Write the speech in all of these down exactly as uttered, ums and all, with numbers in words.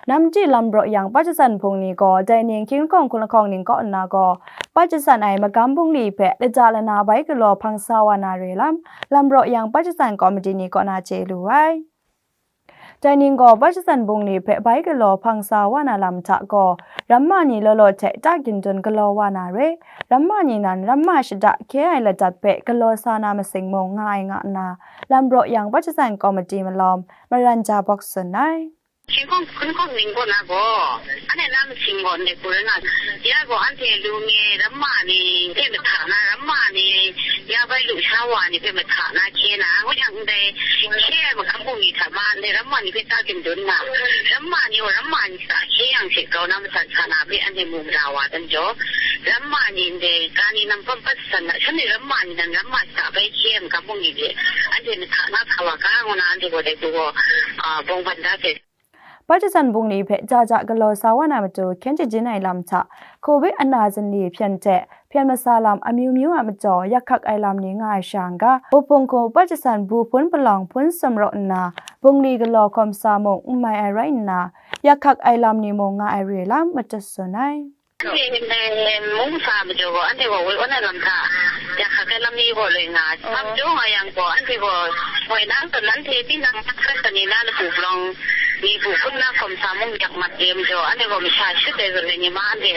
Namdi Lambraw Yang Pajasan Bungli gaw dai ning hkying lahkawng hkun lahkawng ning kaw nna gaw, pajasan ai magam bungli hpe lada lana bai galaw hpang sa wa na re lam, Lambraw Yang Pajasan Komiti ni kaw na chye lu ai. Dai ning gaw pajasan bungli hpe bai galaw hpang sa wa na lam hta gaw, ramma ni law law hte ta gindun galaw wa na re, ramma ni nan ramma shada hkye ai ladat hpe galaw sa na masing mung nga ai nga nna, Lambraw Yang Pajasan Komiti malawm maran ja bawk tsun ai. Hkying lahkawng hkun lahkawng ning kaw na gaw, anhte na masing gaw ndai hku rai nga, ya gaw anhte lu nge ramma ni hpe mahta na, ramma ni ya bai lusha wa ni hpe mahta na hkye na, ngu yang ndai hkye ai magam bungli hta ma, ndai ramma ni hpe ta gindun na, ramma ni gaw ramma ni hta hkye yang hte grau na masan sa na hpe anhte mu mada wa dan jaw, ramma ni ndai kani nam hpam pat san na, shanhte ramma ni nan ramma hta bai hkye ai magam bungli hte anhte mahta na sa wa ga, ngu na anhte gaw dai hku gaw, a, bawng ban da sai. Pajasan bungli hpe ja ja galaw sa wa na matu hkyen shajin ai lam hta, Covid ana zinli hpyen hte hpyen masa lam amyu myu a majaw yak hkak ai lam ni nga ai sha n ga, Wuphung hku pajasan bu hpun palawng hpun sumraw nna, bungli galaw hkawm sa mung n mai ai rai nna, yak hkak ai lam ni mung nga ai re lam matut tsun ai. Anhte ndai mung sa majaw gaw, anhte gaw woi awn ai lam hta, yak hkak ai lam ni gaw loi nga, sa majaw nga yang gaw, anhte gaw woi na, anhte tinang hkrat kani na labu palawng ni bu hpun na hkawm sa mung yak mat de majaw, anhte gaw masha shut ai zawn ni ma anhte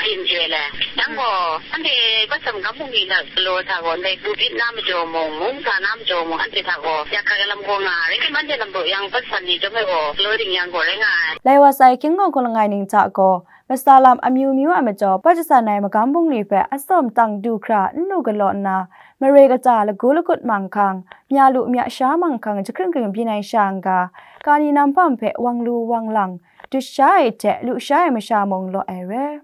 byin je le. Yang gaw, anhte Pajasan magam bungli hta galaw sa gaw, ndai Covid na majaw mung, mung sa na majaw mung, anhte hta gaw yak hkak ai lam gaw nga, rai timung anhte Lambraw Yang Pajasan ni chyawm ai gaw galaw ding yang gaw rai nga ai. Lai wa sai hkying lahkawng hkun langai ning hta gaw, masa lam amyu myu a majaw pajasan ai magam bungli hpe atsawm tang du hkra n lu galaw nna, mare kata lagu lagut manghkang, mya lu mya sha manghkang jahkring kring byin ai sha n ga, kani nam hpam hpe wang lu wang lang, dut sha ai hte lu sha ai masha mung law ai re.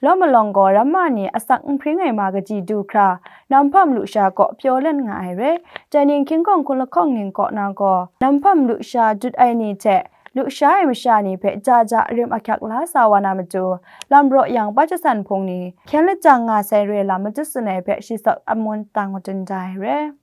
Law malawng gaw ramma ni asak n hpring ai ma kaji du hkra, nam hpam lusha kaw pyaw lan nga ai re. Dai ning hkying lahkawng hkun lahkawng ning kaw na gaw, nam hpam lusha dut ai ni hte lusha ai masha ni hpe ja ja rim ahkyak la sa wa na matu, Lambraw Yang Pajasan Hpung ni hkyen lajang nga sai re lam matut tsun ai hpe shi sawt amun tang matun da ai re.